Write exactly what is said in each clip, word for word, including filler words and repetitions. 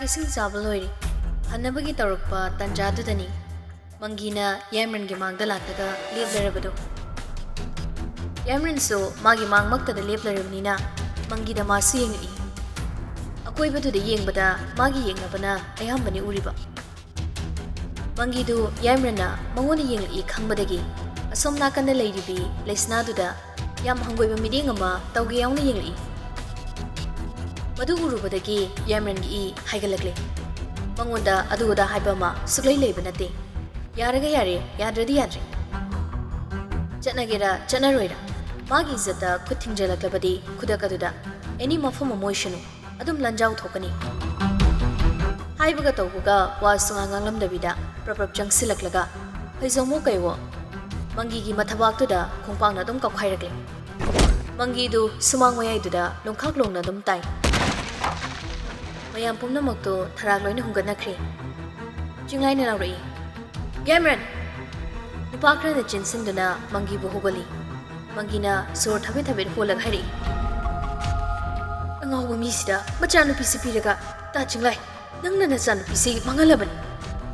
ꯏꯁꯤꯡ ꯆꯥꯕ ꯂꯣꯏꯔꯦ꯫ ꯍꯟꯅꯕꯒꯤ ꯇꯧꯔꯛꯄ ꯇꯥꯟꯖꯥꯗꯨꯗꯅꯤ ꯃꯪꯒꯤꯅ ꯌꯥꯏꯃꯔꯟꯒꯤ ꯃꯥꯡꯗ ꯂꯥꯛꯂꯒ ꯂꯦꯞꯂꯔꯕꯗꯨ꯫ ꯌꯥꯏꯃꯔꯟꯁꯨ ꯃꯥꯒꯤ ꯃꯥꯡꯃꯛꯇꯗ ꯂꯦꯞꯂꯔꯕꯅꯤꯅ ꯃꯪꯒꯤꯗ ꯃꯥꯁꯨ ꯌꯦꯡꯂꯛꯏ꯫ ꯑꯀꯣꯏꯕꯗꯨꯗ ꯌꯦꯡꯕꯗ ꯃꯥꯒꯤ ꯌꯦꯡꯅꯕꯅ ꯑꯌꯥꯝꯕꯅꯤ ꯎꯔꯤꯕ꯫ ꯃꯪꯒꯤꯗꯨ ꯌꯥꯏꯃꯔꯟꯅ ꯃꯉꯣꯟꯗ ꯌꯦꯡꯂꯛꯏ ꯈꯪꯕꯗꯒꯤ ꯑꯁꯣꯝ ꯅꯥꯀꯟꯗ ꯂꯩꯔꯤꯕꯤ ꯂꯩꯁꯅꯥꯗꯨꯗ ꯌꯥꯝ ꯍꯪꯒꯣꯏꯕ ꯃꯤꯠꯌꯦꯡ ꯑꯃ ꯇꯧꯒꯦ ꯌꯥꯎꯅ ꯌꯦꯡꯂꯛꯏ꯫ ꯃꯗꯨ ꯎꯔꯨꯕꯗꯒꯤ ꯌꯥꯏꯃꯔꯟꯒꯤ ꯏ ꯍꯥꯏꯒꯠꯂꯛꯂꯦ꯫ ꯃꯉꯣꯟꯗ ꯑꯗꯨ ꯑꯗꯥ ꯍꯥꯏꯕ ꯑꯃ ꯁꯨꯛꯂꯩ ꯂꯩꯕ ꯅꯠꯇꯦ꯫ ꯌꯥꯔꯒ ꯌꯥꯔꯦ, ꯌꯥꯗ꯭ꯔꯗꯤ ꯌꯥꯗ꯭ꯔꯦ꯫ ꯆꯠꯅꯒꯦꯔꯥ ꯆꯠꯅꯔꯣꯏꯔꯥ, ꯃꯥꯒꯤ ꯏꯖꯠꯇ ꯈꯨꯠ ꯊꯤꯡꯖꯤꯜꯂꯛꯂꯕꯗꯤ ꯈꯨꯗꯛ ꯑꯗꯨꯗ ꯑꯦꯅꯤ ꯃꯐꯝ ꯑꯃ ꯑꯣꯏꯁꯅꯨ, ꯑꯗꯨꯝ ꯂꯟꯖꯥꯎ ꯊꯣꯛꯀꯅꯤ꯫ ꯍꯥꯏꯕꯒ ꯇꯧꯕꯒ ꯋꯥ ꯁꯨꯉꯥꯡ ꯉꯥꯡꯂꯝꯗꯕꯤꯗ ꯄ꯭ꯔꯞ ꯄ꯭ꯔꯞ ꯆꯪꯁꯤꯜꯂꯛꯂꯒ ꯐꯩꯖꯣꯝꯋꯣ ꯀꯩꯋꯣ ꯃꯪꯒꯤꯒꯤ ꯃꯊꯕꯥꯛꯇꯨꯗ ꯈꯣꯡꯄꯥꯛꯅ ꯑꯗꯨꯝ ꯀꯥꯎꯈꯥꯏꯔꯛꯂꯦ꯫ ꯃꯪꯒꯤꯗꯨ ꯁꯨꯃꯥꯡ ꯃꯌꯥꯏꯗꯨꯗ ꯂꯣꯡꯈꯥꯛ ꯂꯣꯡꯅ ꯑꯗꯨꯝ ꯇꯥꯏ꯫ ꯃꯌꯥꯝ ꯄꯨꯝꯅꯃꯛꯇꯨ ꯊꯔꯥꯛ ꯂꯣꯏꯅ ꯍꯨꯝꯒꯠꯅꯈ꯭ꯔꯦ꯫ ꯆꯤꯡꯂꯥꯏꯅ ꯂꯥꯎꯔꯛꯏ, "ꯌꯥꯏꯃꯔꯟ!" ꯅꯨꯄꯥ ꯈꯔꯅ ꯆꯦꯟꯁꯤꯟꯗꯨꯅ ꯃꯪꯒꯤꯕꯨ ꯍꯧꯒꯠꯂꯤ꯫ ꯃꯪꯒꯤꯅ ꯁꯣꯔ ꯊꯕꯦꯠ ꯊꯕꯦꯠ ꯍꯣꯜꯂꯒ ꯍꯥꯏꯔꯛꯏ, "ꯑꯉꯥꯎꯕ ꯃꯤꯁꯤꯗ ꯃꯆꯥꯅꯨꯄꯤꯁꯤ ꯄꯤꯔꯒ, ꯇꯥ ꯆꯤꯡꯂꯥꯏ, ꯅꯪꯅ ꯅꯆꯥꯅꯨꯄꯤꯁꯤ ꯃꯥꯡꯍꯜꯂꯕꯅꯤ꯫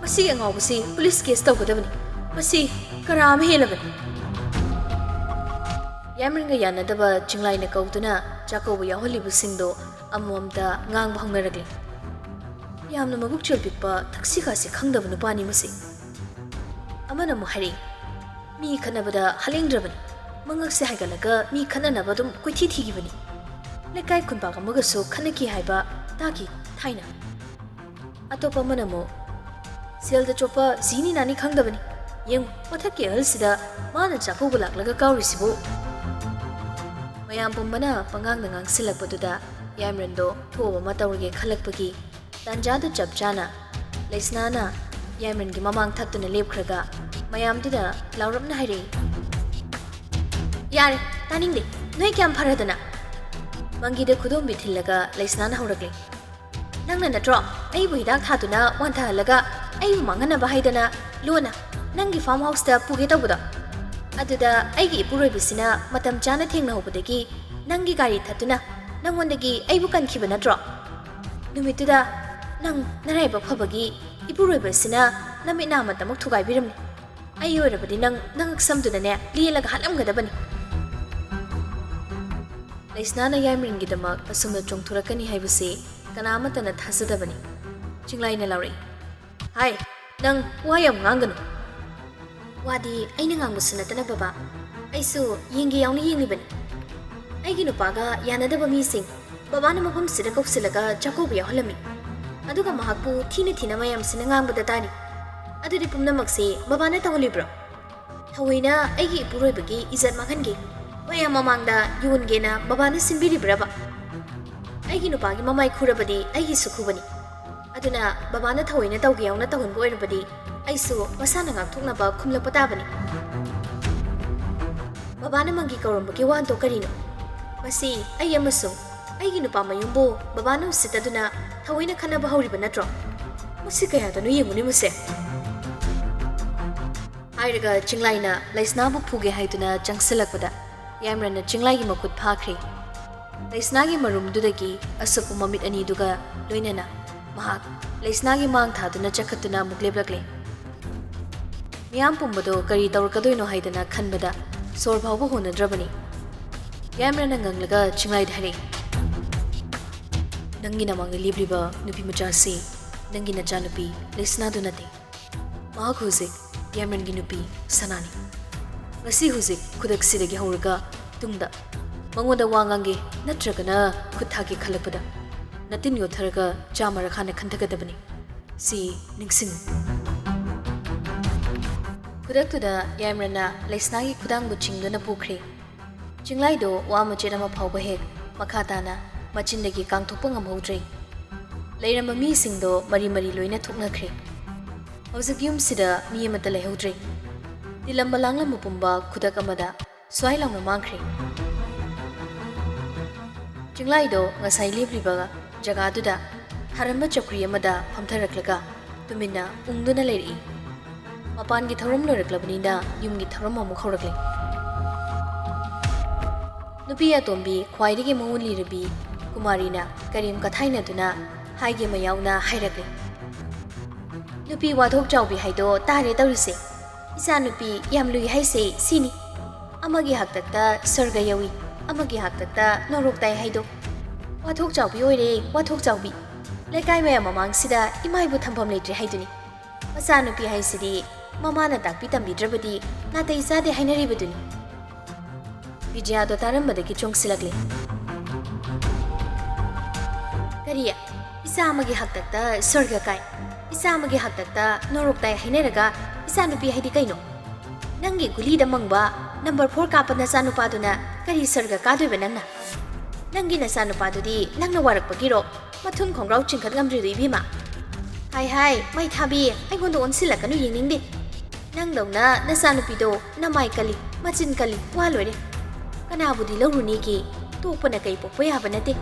ꯃꯁꯤ ꯑꯉꯥꯎꯕꯁꯤ ꯄꯨꯂꯤꯁ ꯀꯦꯁ ꯇꯧꯒꯗꯕꯅꯤ꯫ ꯃꯁꯤ ꯀꯔꯥ ꯑꯃ ꯍꯦꯜꯂꯕꯅꯤ꯫" ꯌꯥꯏꯃꯔꯟꯒ ꯌꯥꯅꯗꯕ ꯆꯤꯡꯂꯥꯏꯅ ꯀꯧꯗꯨꯅ ꯆꯥꯛꯀꯧꯕ ꯌꯥꯎꯍꯜꯂꯤꯕꯁꯤꯡꯗꯣ ꯑꯃꯃꯝꯇ ꯉꯥꯡꯕ ꯍꯧꯅꯔꯛꯂꯤ꯫ "ꯌꯥꯝꯅ ꯃꯕꯨꯛ ꯆꯦꯜ ꯄꯤꯛꯄ, ꯊꯛꯁꯤ ꯈꯥꯁꯤ ꯈꯪꯗꯕ ꯅꯨꯄꯥꯅꯤ ꯃꯁꯤ꯫" ꯑꯃꯅ ꯑꯃꯨꯛ ꯍꯥꯏꯔꯛꯏ, "ꯃꯤ ꯈꯠꯅꯕꯗ ꯍꯥꯂꯦꯡꯗ꯭ꯔꯕꯅꯤ꯫ ꯃꯉꯛꯁꯦ ꯍꯥꯏꯒꯠꯂꯒ ꯃꯤ ꯈꯠꯅꯅꯕ ꯑꯗꯨꯝ ꯀꯣꯏꯊꯤ ꯊꯤꯈꯤꯕꯅꯤ꯫ ꯂꯩꯀꯥꯏ ꯈꯨꯟꯄꯥꯛ ꯑꯃꯒꯁꯨ ꯈꯠꯅꯈꯤ ꯍꯥꯏꯕ ꯇꯥꯈꯤ ꯊꯥꯏꯅ꯫" ꯑꯇꯣꯞꯄ ꯑꯃꯅ ꯑꯃꯨꯛ, "ꯁꯦꯜꯗ ꯆꯣꯞꯄ ꯖꯤꯅꯤ ꯅꯥꯅꯤ ꯈꯪꯗꯕꯅꯤ꯫ ꯌꯦꯡꯉꯨ, ꯃꯊꯛꯀꯤ ꯑꯍꯜꯁꯤꯗ ꯃꯥꯅ ꯆꯥꯛꯀꯧꯕ ꯂꯥꯛꯂꯒ ꯀꯥꯎꯔꯤꯁꯤꯕꯨ?" ꯃꯌꯥꯝ ꯄꯨꯝꯕꯅ ꯄꯉꯥꯡꯗ ꯉꯥꯡꯁꯤꯜꯂꯛꯄꯗꯨꯗ ꯌꯥꯏꯃꯔꯟꯗꯣ ꯊꯣꯛꯑꯕ ꯑꯃ ꯇꯧꯔꯒꯦ ꯈꯜꯂꯛꯄꯒꯤ ꯇꯥꯟꯖꯥꯗꯨ ꯆꯞ ꯆꯥꯅ ꯂꯩꯁꯅꯥꯅ ꯌꯥꯏꯃꯔꯟꯒꯤ ꯃꯃꯥꯡ ꯊꯛꯇꯨꯅ ꯂꯦꯞꯈ꯭ꯔꯒ ꯃꯌꯥꯝꯗꯨꯗ ꯂꯥꯎꯔꯞꯅ ꯍꯥꯏꯔꯛꯏ, "ꯌꯥꯔꯦ, ꯇꯥꯅꯤꯡꯗꯦ꯫ ꯅꯣꯏ ꯀꯌꯥꯝ ꯐꯔꯗꯅ?" ꯃꯪꯒꯤꯗ ꯈꯨꯗꯣꯝꯕꯤ ꯊꯤꯜꯂꯒ ꯂꯩꯁꯅꯥꯅ ꯍꯧꯔꯛꯂꯦ, "ꯅꯪꯅ ꯅꯠꯇ꯭ꯔꯣ ꯑꯩꯕꯨ ꯍꯤꯗꯥꯛ ꯊꯥꯗꯨꯅ ꯋꯥꯟꯊꯍꯜꯂꯒ ꯑꯩꯕꯨ ꯃꯥꯡꯍꯟꯅꯕ ꯍꯥꯏꯗꯅ ꯂꯣꯟꯅ ꯅꯪꯒꯤ ꯐꯥꯔꯝ ꯍꯥꯎꯁꯇ ꯄꯨꯒꯦ ꯇꯧꯕꯗꯣ? ꯑꯗꯨꯗ ꯑꯩꯒꯤ ꯏꯄꯨꯔꯣꯏꯕꯁꯤꯅ ꯃꯇꯝ ꯆꯥꯅ ꯊꯦꯡꯅꯍꯧꯕꯗꯒꯤ ꯅꯪꯒꯤ ꯒꯥꯔꯤ ꯊꯠꯇꯨꯅ ꯅꯪꯉꯣꯟꯗꯒꯤ ꯑꯩꯕꯨ ꯀꯟꯈꯤꯕ ꯅꯠꯇ꯭ꯔꯣ? ꯅꯨꯃꯤꯠꯇꯨꯗ ꯅꯪ ꯅꯔꯥꯏꯕꯛ ꯐꯕꯒꯤ ꯏꯄꯨꯔꯣꯏꯕ ꯑꯁꯤꯅ ꯅꯃꯤꯠ ꯅꯥ ꯑꯃꯇꯃꯛ ꯊꯨꯒꯥꯏꯕꯤꯔꯝꯂꯦ꯫ ꯑꯩ ꯑꯣꯏꯔꯕꯗꯤ ꯅꯪ ꯅꯉꯛꯁꯝꯗꯨꯗꯅꯦ ꯂꯦꯜꯂꯒ ꯍꯥꯠꯂꯝꯒꯗꯕꯅꯤ꯫ ꯂꯩꯁꯅꯥꯅ ꯌꯥꯏꯃꯔꯦꯟꯒꯤꯗꯃꯛ ꯑꯁꯨꯝꯅ ꯆꯣꯡꯊꯣꯔꯛꯀꯅꯤ ꯍꯥꯏꯕꯁꯤ ꯀꯅꯥ ꯑꯃꯠꯇꯅ ꯊꯥꯖꯗꯕꯅꯤ꯫ ꯆꯤꯡꯂꯥꯏꯅ ꯂꯥꯎꯔꯛꯏ, "ꯍꯥꯏ, ꯅꯪ ꯋꯥ ꯌꯥꯝ ꯉꯥꯡꯒꯅꯨ꯫ ꯋꯥꯗꯤ ꯑꯩꯅ ꯉꯥꯡꯕꯁꯨ ꯅꯠꯇꯅ ꯕꯕꯥ, ꯑꯩꯁꯨ ꯌꯦꯡꯒꯦ ꯌꯥꯎꯅ ꯌꯦꯡꯂꯤꯕꯅꯤ꯫ ꯑꯩꯒꯤ ꯅꯨꯄꯥꯒ ꯌꯥꯅꯗꯕ ꯃꯤꯁꯤꯡ ꯕꯕꯥꯅ ꯃꯐꯝꯁꯤꯗ ꯀꯧꯁꯤꯜꯂꯒ ꯆꯥꯛꯀꯧꯕ ꯌꯥꯎꯍꯜꯂꯝꯃꯤ꯫ ꯑꯗꯨꯒ ꯃꯍꯥꯛꯄꯨ ꯊꯤꯅ ꯊꯤꯅ ꯃꯌꯥꯝꯁꯤꯅ ꯉꯥꯡꯕꯗ ꯇꯥꯔꯤ꯫ ꯑꯗꯨꯗꯤ ꯄꯨꯝꯅꯃꯛꯁꯦ ꯕꯕꯥꯅ ꯇꯧꯍꯜꯂꯤꯕ꯭ꯔꯣ? ꯊꯑꯣꯏꯅ ꯑꯩꯒꯤ ꯏꯄꯨꯔꯣꯏꯕꯒꯤ ꯏꯖꯠ ꯃꯥꯡꯍꯟꯒꯦ, ꯃꯌꯥꯝ ꯃꯃꯥꯡꯗ ꯌꯣꯟꯒꯦꯅ ꯕꯕꯥꯅ ꯁꯤꯟꯕꯤꯔꯤꯕ꯭ꯔꯕ? ꯑꯩꯒꯤ ꯅꯨꯄꯥꯒꯤ ꯃꯃꯥꯏ ꯈꯨꯔꯕꯗꯤ ꯑꯩꯒꯤꯁꯨ ꯈꯨꯕꯅꯤ꯫ ꯑꯗꯨꯅ ꯕꯕꯥꯅ ꯊꯑꯣꯏꯅ ꯇꯧꯒꯦ ꯌꯥꯎꯅ ꯇꯧꯍꯟꯕ ꯑꯣꯏꯔꯕꯗꯤ ꯑꯩꯁꯨ ꯃꯁꯥꯅ ꯉꯥꯛꯊꯣꯛꯅꯕ ꯈꯨꯝꯂꯛꯄ ꯇꯥꯕꯅꯤ꯫ ꯕꯕꯥꯅ ꯃꯪꯒꯤ ꯀꯧꯔꯝꯕꯒꯤ ꯋꯥꯍꯟꯊꯣꯛ ꯀꯔꯤꯅꯣ? ꯃꯁꯤ ꯑꯩ ꯑꯃꯁꯨꯡ ꯑꯩꯒꯤ ꯅꯨꯄꯥ ꯃꯌꯨꯝꯕꯨ ꯕꯕꯥꯅ ꯎꯁꯤꯠꯇꯗꯨꯅ ꯊꯑꯣꯏꯅ ꯈꯠꯅꯕ ꯍꯧꯔꯤꯕ ꯅꯠꯇ꯭ꯔꯣ? ꯃꯁꯤ ꯀꯌꯥꯗꯅꯣ ꯌꯦꯡꯉꯨꯅꯦ ꯃꯁꯦ!" ꯍꯥꯏꯔꯒ ꯆꯤꯡꯂꯥꯏꯅ ꯂꯩꯁꯅꯥꯕꯨ ꯐꯨꯒꯦ ꯍꯥꯏꯗꯨꯅ ꯆꯪꯁꯤꯜꯂꯛꯄꯗ ꯌꯥꯏꯃꯔꯟꯅ ꯆꯤꯡꯂꯥꯏꯒꯤ ꯃꯈꯨꯠ ꯐꯥꯈ꯭ꯔꯦ꯫ ꯂꯩꯁꯅꯥꯒꯤ ꯃꯔꯨꯝꯗꯨꯗꯒꯤ ꯑꯁꯨꯞꯄ ꯃꯃꯤꯠ ꯑꯅꯤꯗꯨꯒ ꯂꯣꯏꯅꯅ ꯃꯍꯥꯛ ꯂꯩꯁꯅꯥꯒꯤ ꯃꯥꯡ ꯊꯥꯗꯨꯅ ꯆꯈꯠꯇꯨꯅ ꯑꯃꯨꯛ ꯂꯦꯞꯂꯛꯂꯦ꯫ ꯃꯤꯌꯥꯝ ꯄꯨꯝꯕꯗꯣ ꯀꯔꯤ ꯇꯧꯔꯛꯀꯗꯣꯏꯅꯣ ꯍꯥꯏꯗꯅ ꯈꯟꯕꯗ ꯁꯣꯔ ꯐꯥꯎꯕ ꯍꯣꯟꯅꯗ꯭ꯔꯕꯅꯤ꯫ ꯌꯥꯏꯃꯔꯟꯅ ꯉꯪꯂꯒ ꯆꯤꯡꯂꯥꯏꯗ ꯍꯥꯏꯔꯛꯏ, "ꯅꯪꯒꯤ ꯅꯃꯥꯡꯗ ꯂꯦꯞꯂꯤꯕ ꯅꯨꯄꯤ ꯃꯆꯥꯁꯤ ꯅꯪꯒꯤ ꯅꯆꯥꯅꯨꯄꯤ ꯂꯩꯁꯅꯥꯗꯨ ꯅꯠꯇꯦ꯫ ꯃꯍꯥꯛ ꯍꯧꯖꯤꯛ ꯌꯥꯏꯃꯔꯟꯒꯤ ꯅꯨꯄꯤ ꯁꯅꯥꯅꯤ꯫ ꯉꯁꯤ ꯍꯧꯖꯤꯛ ꯈꯨꯗꯛꯁꯤꯗꯒꯤ ꯍꯧꯔꯒ ꯇꯨꯡꯗ ꯃꯉꯣꯟꯗ ꯋꯥ ꯉꯥꯡꯒꯦ ꯅꯠꯇ꯭ꯔꯒꯅ ꯈꯨꯠ ꯊꯥꯒꯦ ꯈꯜꯂꯛꯄꯗ ꯅꯇꯤꯟ ꯌꯣꯠꯊꯔꯒ ꯆꯥ ꯃꯔꯛ ꯍꯥꯟꯅ ꯈꯟꯊꯒꯗꯕꯅꯤ꯫ ꯁꯤ ꯅꯤꯡꯁꯤꯡꯉꯨ!" ꯈꯨꯗꯛꯇꯨꯗ ꯌꯥꯏꯃꯔꯟꯅ ꯂꯩꯁꯅꯥꯒꯤ ꯈꯨꯗꯥꯡꯕꯨ ꯆꯤꯡꯗꯨꯅ ꯄꯨꯈ꯭ꯔꯦ꯫ ꯆꯤꯡꯂꯥꯏꯗꯣ ꯋꯥ ꯃꯆꯦꯠ ꯑꯃ ꯐꯥꯎꯕ ꯍꯦꯛ ꯃꯈꯥ ꯇꯥꯅ ꯃꯆꯤꯟꯗꯒꯤ ꯀꯥꯡꯊꯣꯛꯄ ꯉꯝꯍꯧꯗ꯭ꯔꯦ꯫ ꯂꯩꯔꯝꯕ ꯃꯤꯁꯤꯡꯗꯣ ꯃꯔꯤ ꯃꯔꯤ ꯂꯣꯏꯅ ꯊꯣꯛꯅꯈ꯭ꯔꯦ꯫ ꯍꯧꯖꯤꯛ ꯌꯨꯝꯁꯤꯗ ꯃꯤ ꯑꯃꯠꯇ ꯂꯩꯍꯧꯗ꯭ꯔꯦ꯫ ꯇꯤꯜꯂꯝꯕ ꯂꯥꯡꯂꯝꯕ ꯄꯨꯝꯕ ꯈꯨꯗꯛ ꯑꯃꯗ ꯁ꯭ꯋꯥꯏ ꯂꯥꯎꯅ ꯃꯥꯡꯈ꯭ꯔꯦ꯫ ꯆꯤꯡꯂꯥꯏꯗꯣ ꯉꯁꯥꯏ ꯂꯦꯞꯂꯤꯕ ꯖꯒꯥꯗꯨꯗ ꯊꯥꯔꯝꯕ ꯆꯧꯀ꯭ꯔꯤ ꯑꯃꯗ ꯐꯝꯊꯔꯛꯂꯒ ꯇꯨꯃꯤꯟꯅ ꯎꯪꯗꯨꯅ ꯂꯩꯔꯛꯏ꯫ ꯃꯄꯥꯟꯒꯤ ꯊꯧꯔꯝ ꯂꯣꯏꯔꯛꯂꯕꯅꯤꯅ ꯌꯨꯝꯒꯤ ꯊꯧꯔꯝ ꯑꯃꯨꯛ ꯍꯧꯔꯛꯂꯦ꯫ ꯅꯨꯄꯤ ꯑꯇꯣꯝꯕꯤ ꯈ꯭ꯋꯥꯏꯗꯒꯤ ꯃꯒꯨꯟ ꯂꯤꯔꯕꯤ ꯀꯨꯃꯥꯔꯤꯅ ꯀꯔꯦꯝ ꯀꯊꯥꯏꯅꯗꯨꯅ ꯍꯥꯏꯒꯦ ꯃꯌꯥꯎꯅ ꯍꯥꯏꯔꯛꯂꯦ꯫ ꯅꯨꯄꯤ ꯋꯥꯊꯣꯛ ꯆꯥꯎꯕꯤ ꯍꯥꯏꯗꯣ ꯇꯥꯔꯦ ꯇꯧꯔꯤꯁꯦ꯫ ꯏꯆꯥꯅꯨꯄꯤ ꯌꯥꯝ ꯂꯨꯏ ꯍꯥꯏꯁꯦ ꯁꯤꯅꯤ꯫ ꯑꯃꯒꯤ ꯍꯥꯛꯇꯛꯇ ꯁ꯭ꯋꯔꯒ ꯌꯧꯏ, ꯑꯃꯒꯤ ꯍꯥꯛꯇꯛꯇ ꯅꯣꯔꯣꯛ ꯇꯥꯏ ꯍꯥꯏꯗꯣ꯫ ꯋꯥꯊꯣꯛ ꯆꯥꯎꯕꯤ ꯑꯣꯏꯔꯦ, ꯋꯥꯊꯣꯛ ꯆꯥꯎꯕꯤ꯫ ꯂꯩꯀꯥꯏ ꯃꯌꯥꯝ ꯃꯃꯥꯡꯁꯤꯗ ꯏꯃꯥ ꯏꯕꯨ ꯊꯝꯐꯝ ꯂꯩꯇ꯭ꯔꯦ ꯍꯥꯏꯗꯨꯅꯤ꯫ ꯃꯆꯥꯅꯨꯄꯤ ꯍꯥꯏꯁꯤꯗꯤ ꯃꯃꯥꯅ ꯇꯥꯛꯄꯤ ꯇꯝꯕꯤꯗ꯭ꯔꯕꯗꯤ ꯅꯥꯇꯩ ꯆꯥꯗꯦ ꯍꯥꯏꯅꯔꯤꯕꯗꯨꯅꯤ꯫ ꯕꯤꯖꯌꯥꯗꯣ ꯇꯥꯔꯝꯕꯗꯒꯤ ꯆꯣꯡꯁꯤꯜꯂꯛꯂꯦ꯫ ꯀꯔꯤ? ꯏꯆꯥ ꯑꯃꯒꯤ ꯍꯥꯛꯇꯛꯇ ꯁ꯭ꯋꯔꯒ ꯀꯥꯏ, ꯏꯆꯥ ꯑꯃꯒꯤ ꯍꯥꯛꯇꯛꯇ ꯅꯣꯔꯣꯛ ꯇꯥꯏ ꯍꯥꯏꯅꯔꯒ ꯏꯆꯥꯅꯨꯄꯤ ꯍꯥꯏꯗꯤ ꯀꯩꯅꯣ? ꯅꯪꯒꯤ ꯒꯨꯂꯤꯗ ꯃꯪꯕ ꯅꯝꯕꯔ ꯐꯣꯔ ꯀꯥꯞꯄ ꯅꯆꯥꯅꯨꯄꯥꯗꯨꯅ ꯀꯔꯤ ꯁ꯭ꯋꯔꯒ ꯀꯥꯗꯣꯏꯕ ꯅꯪꯅ? ꯅꯪꯒꯤ ꯅꯆꯥꯅꯨꯄꯥꯗꯨꯗꯤ ꯅꯪꯅ ꯋꯥꯔꯛꯄꯒꯤꯔꯣ ꯃꯊꯨꯟ ꯈꯣꯡꯒ꯭ꯔꯥꯎ ꯆꯤꯡꯈꯠ ꯉꯝꯗ꯭ꯔꯤꯗꯣ ꯏꯕꯦꯝꯃ? ꯍꯥꯏ ꯍꯥꯏ, ꯃꯩ ꯊꯥꯕꯤ, ꯑꯩꯉꯣꯟꯗ ꯑꯣꯟꯁꯤꯜꯂꯛꯀꯅꯨ, ꯌꯦꯡꯅꯤꯡꯗꯦ꯫ ꯅꯪꯗꯧꯅ ꯅꯆꯥꯅꯨꯄꯤꯗꯣ ꯅꯃꯥꯏ ꯀꯜꯂꯤ, ꯃꯆꯤꯟ ꯀꯜꯂꯤ, ꯋꯥ ꯂꯣꯏꯔꯦ꯫ ꯀꯅꯥꯕꯨꯗꯤ ꯂꯧꯔꯨꯅꯤꯒꯦ? ꯇꯣꯛꯄꯅ ꯀꯩ ꯄꯣꯛꯄ ꯌꯥꯕ ꯅꯠꯇꯦ꯫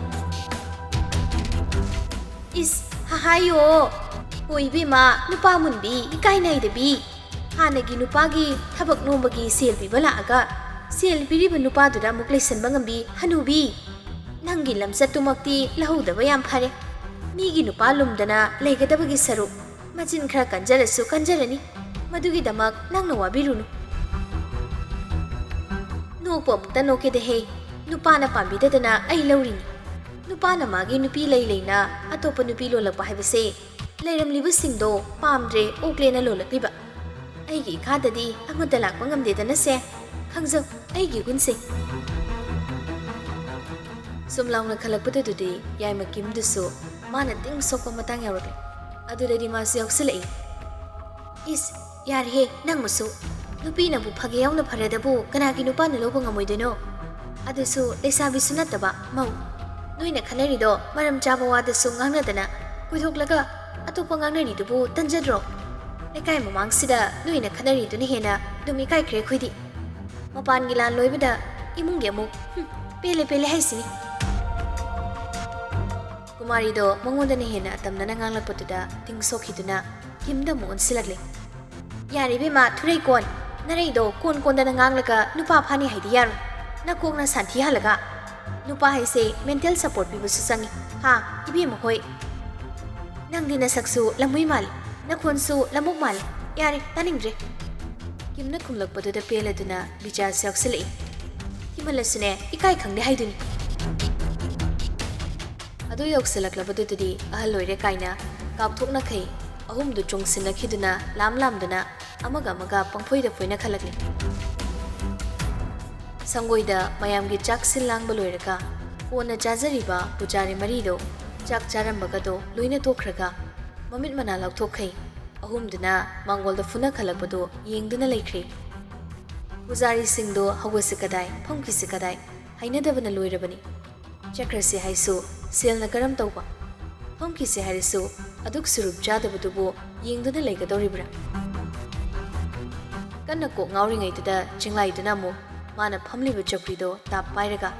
ꯏꯁ, ꯍꯍꯥꯏꯌꯣ꯫ ꯍꯣ ꯏꯕꯦꯝꯃ, ꯅꯨꯄꯥ ꯃꯨꯟꯕꯤ, ꯏꯀꯥꯏ ꯅꯥꯏꯗꯕꯤ꯫ ꯍꯥꯟꯅꯒꯤ ꯅꯨꯄꯥꯒꯤ ꯊꯕꯛ ꯅꯣꯝꯕꯒꯤ ꯁꯦꯜ ꯄꯤꯕ ꯂꯥꯛꯑꯒ ꯁꯦꯜ ꯄꯤꯔꯤꯕ ꯅꯨꯄꯥꯗꯨꯗ ꯑꯃꯨꯛ ꯂꯩꯁꯟꯕ ꯉꯝꯕꯤ ꯍꯅꯨꯕꯤ꯫ ꯅꯪꯒꯤ ꯂꯝꯆꯠꯇꯨꯃꯛꯇꯤ ꯂꯧꯍꯧꯗꯕ ꯌꯥꯝ ꯐꯔꯦ꯫ ꯃꯤꯒꯤ ꯅꯨꯄꯥ ꯂꯨꯝꯗꯅ ꯂꯩꯒꯗꯕꯒꯤ ꯁꯔꯨꯛ ꯃꯆꯤꯟ ꯈꯔ ꯀꯟꯖꯔꯁꯨ ꯀꯟꯖꯔꯅꯤ꯫ ꯃꯗꯨꯒꯤꯗꯃꯛ ꯅꯪꯅ ꯋꯥꯕꯤꯔꯨꯅꯨ꯫ ꯅꯣꯛꯄ ꯑꯃꯨꯛꯇ ꯅꯣꯛꯀꯦꯗꯍꯦ꯫ ꯅꯨꯄꯥꯅ ꯄꯥꯝꯕꯤꯗꯗꯅ ꯑꯩ ꯂꯧꯔꯤꯅꯤ꯫ ꯅꯨꯄꯥꯅ ꯃꯥꯒꯤ ꯅꯨꯄꯤ ꯂꯩ ꯂꯩꯅ ꯑꯇꯣꯞꯄ ꯅꯨꯄꯤ ꯂꯣꯜꯂꯛꯄ ꯍꯥꯏꯕꯁꯦ ꯂꯩꯔꯝꯂꯤꯕꯁꯤꯡꯗꯣ ꯄꯥꯝꯗ꯭ꯔꯦ, ꯑꯣꯛꯂꯦꯅ ꯂꯣꯜꯂꯛꯂꯤꯕ꯫ ꯑꯩꯒꯤ ꯏꯈꯥꯗꯗꯤ ꯑꯃꯠꯇ ꯂꯥꯛꯄ ꯉꯝꯗꯦꯗꯅꯁꯦ꯫ ꯈꯪꯖꯧ ꯑꯩꯒꯤ ꯒꯨꯟꯁꯦ꯫ ꯁꯨꯝ ꯂꯥꯎꯅ ꯈꯜꯂꯛꯄꯗꯨꯗꯗꯤ ꯌꯥꯏꯃ ꯀꯤꯝꯗꯨꯁꯨ ꯃꯥꯅ ꯇꯤꯡ ꯁꯣꯛꯄ ꯃꯇꯥꯡ ꯌꯥꯎꯔꯛꯂꯦ꯫ ꯑꯗꯨꯗꯗꯤ ꯃꯥꯁꯨ ꯌꯥꯎꯁꯤꯜꯂꯛꯏ꯫ ꯏꯁ, ꯌꯥꯔꯦꯍꯦ, ꯅꯪꯃꯁꯨ꯫ ꯅꯨꯄꯤꯅꯕꯨ ꯐꯒꯦ ꯌꯥꯎꯅ ꯐꯔꯗꯕꯨ ꯀꯅꯥꯒꯤ ꯅꯨꯄꯥꯅ ꯂꯧꯕ ꯉꯝꯃꯣꯏꯗꯣꯏꯅꯣ? ꯑꯗꯨꯁꯨ ꯂꯩꯁꯥꯕꯤꯁꯨ ꯅꯠꯇꯕ ꯃꯧ꯫ ꯅꯣꯏꯅ ꯈꯟꯅꯔꯤꯗꯣ ꯃꯔꯝ ꯆꯥꯕ ꯋꯥꯗꯁꯨ ꯉꯥꯡꯅꯗꯅ ꯀꯣꯏꯊꯣꯛꯂꯒ ꯑꯇꯣꯞꯄ ꯉꯥꯡꯅꯔꯤꯗꯨꯕꯨ ꯇꯟꯖꯗ꯭ꯔꯣ? ꯂꯩꯀꯥꯏ ꯃꯃꯥꯡꯁꯤꯗ ꯅꯣꯏꯅ ꯈꯟꯅꯔꯤꯗꯨꯅ ꯍꯦꯟꯅ ꯑꯗꯨꯝ ꯏꯀꯥꯏꯈ꯭ꯔꯦ ꯑꯩꯈꯣꯏꯗꯤ꯫ ꯃꯄꯥꯟꯒꯤ ꯂꯥꯟ ꯂꯣꯏꯕꯗ ꯏꯃꯨꯡꯒꯤ ꯑꯃꯨꯛ, ꯍꯨꯝ, ꯄꯦꯜꯂꯦ ꯄꯦꯜꯂꯦ ꯍꯥꯏꯁꯤꯅꯤ꯫ ꯀꯨꯃꯥꯔꯤꯗꯣ ꯃꯉꯣꯟꯗꯅ ꯍꯦꯟꯅ ꯑꯇꯝꯅꯅ ꯉꯥꯡꯂꯛꯄꯗꯨꯗ ꯇꯤꯡ ꯁꯣꯛꯈꯤꯗꯨꯅ ꯀꯤꯝꯗ ꯑꯃꯨꯛ ꯑꯣꯟꯁꯤꯜꯂꯛꯂꯦ꯫ ꯌꯥꯔꯦ ꯏꯕꯦꯝꯃ, ꯊꯨꯔꯩꯀꯣꯟ, ꯅꯔꯩꯗꯣ ꯀꯣꯟ ꯀꯣꯟꯗꯅ ꯉꯥꯡꯂꯒ ꯅꯨꯄꯥ ꯐꯥꯅꯤ ꯍꯥꯏꯗꯤ ꯌꯥꯔꯣꯏ꯫ ꯅꯀꯣꯛꯅ ꯁꯥꯟꯊꯤ ꯍꯥꯜꯂꯒ꯫ ꯅꯨꯄꯥ ꯍꯥꯏꯁꯦ mental support ꯄꯤꯕꯁꯨ ꯆꯪꯉꯤ꯫ ꯍꯥ, ꯏꯕꯦꯝꯃ ꯍꯣꯏ? "ꯅꯪꯗꯤ ꯅꯁꯛꯁꯨ ꯂꯝꯃꯨꯏ ꯃꯥꯜꯂꯤ, ꯅꯈꯣꯟꯁꯨ ꯂꯝꯃꯨꯛ ꯃꯥꯜꯂꯤ꯫ ꯌꯥꯔꯦ, ꯇꯥꯅꯤꯡꯗ꯭ꯔꯦ꯫" ꯀꯤꯝꯅ ꯈꯨꯝꯂꯛꯄꯗꯨꯗ ꯄꯦꯜꯂꯗꯨꯅ ꯕꯤꯖꯥꯁꯨ ꯌꯥꯎꯁꯤꯜꯂꯛꯏ꯫ ꯊꯤꯃꯜꯂꯁꯨꯅꯦ, ꯏꯀꯥꯏ ꯈꯪꯗꯦ ꯍꯥꯏꯗꯨꯅꯤ꯫ ꯑꯗꯨ ꯌꯧꯁꯤꯜꯂꯛꯂꯕꯗꯨꯗꯗꯤ ꯑꯍꯜ ꯑꯣꯏꯔꯦ ꯀꯥꯏꯅ ꯀꯥꯞꯊꯣꯛꯅꯈꯩ ꯑꯍꯨꯝꯗꯨ ꯆꯣꯡꯁꯤꯟꯅꯈꯤꯗꯨꯅ ꯂꯥꯝ ꯂꯥꯝꯗꯨꯅ ꯑꯃꯒ ꯑꯃꯒ ꯄꯪꯐꯣꯏꯗ ꯐꯣꯏꯅꯈꯠꯂꯛꯂꯤ꯫ ꯁꯪꯒꯣꯏꯗ ꯃꯌꯥꯝꯒꯤ ꯆꯥꯛ ꯁꯤꯜ ꯂꯥꯡꯕ ꯂꯣꯏꯔꯒ ꯀꯣꯟꯅ ꯆꯥꯖꯔꯤꯕ ꯄꯨꯖꯥꯔꯤ ꯃꯔꯤꯗꯣ ꯆꯥꯛ ꯆꯥꯔꯝꯕꯒꯗꯣ ꯂꯣꯏꯅ ꯇꯣꯛꯈ꯭ꯔꯒ ꯃꯃꯤꯠ ꯃꯅꯥ ꯂꯥꯎꯊꯣꯛꯈꯩ ꯑꯍꯨꯝꯗꯨꯅ ꯃꯥꯡꯒꯣꯜꯗ ꯐꯨꯅꯈꯠꯂꯛꯄꯗꯣ ꯌꯦꯡꯗꯨꯅ ꯂꯩꯈ꯭ꯔꯦ꯫ ꯄꯨꯖꯥꯔꯤꯁꯤꯡꯗꯣ ꯍꯧꯒꯠꯁꯤ ꯀꯗꯥꯏ, ꯐꯝꯈꯤꯁꯤ ꯀꯗꯥꯏ ꯍꯥꯏꯅꯗꯕꯅ ꯂꯣꯏꯔꯕꯅꯤ꯫ ꯆꯠꯈ꯭ꯔꯁꯤ ꯍꯥꯏꯁꯨ ꯁꯦꯜꯅ ꯀꯔꯝ ꯇꯧꯕ? ꯐꯝꯈꯤꯁꯤ ꯍꯥꯏꯔꯁꯨ ꯑꯗꯨꯛ ꯁꯨꯔꯨꯞ ꯆꯥꯗꯕꯗꯨꯕꯨ ꯌꯦꯡꯗꯨꯅ ꯂꯩꯒꯗꯧꯔꯤꯕ꯭ꯔꯥ? ꯀꯟꯅ ꯀꯣꯛ ꯉꯥꯎꯔꯤꯉꯩꯗꯨꯗ ꯆꯤꯡꯂꯥꯏꯗꯨꯅ ꯑꯃꯨꯛ ꯃꯥꯅ ꯐꯝꯂꯤꯕ ꯆꯧꯀ꯭ꯔꯤꯗꯣ ꯇꯥꯞ ꯄꯥꯏꯔꯒ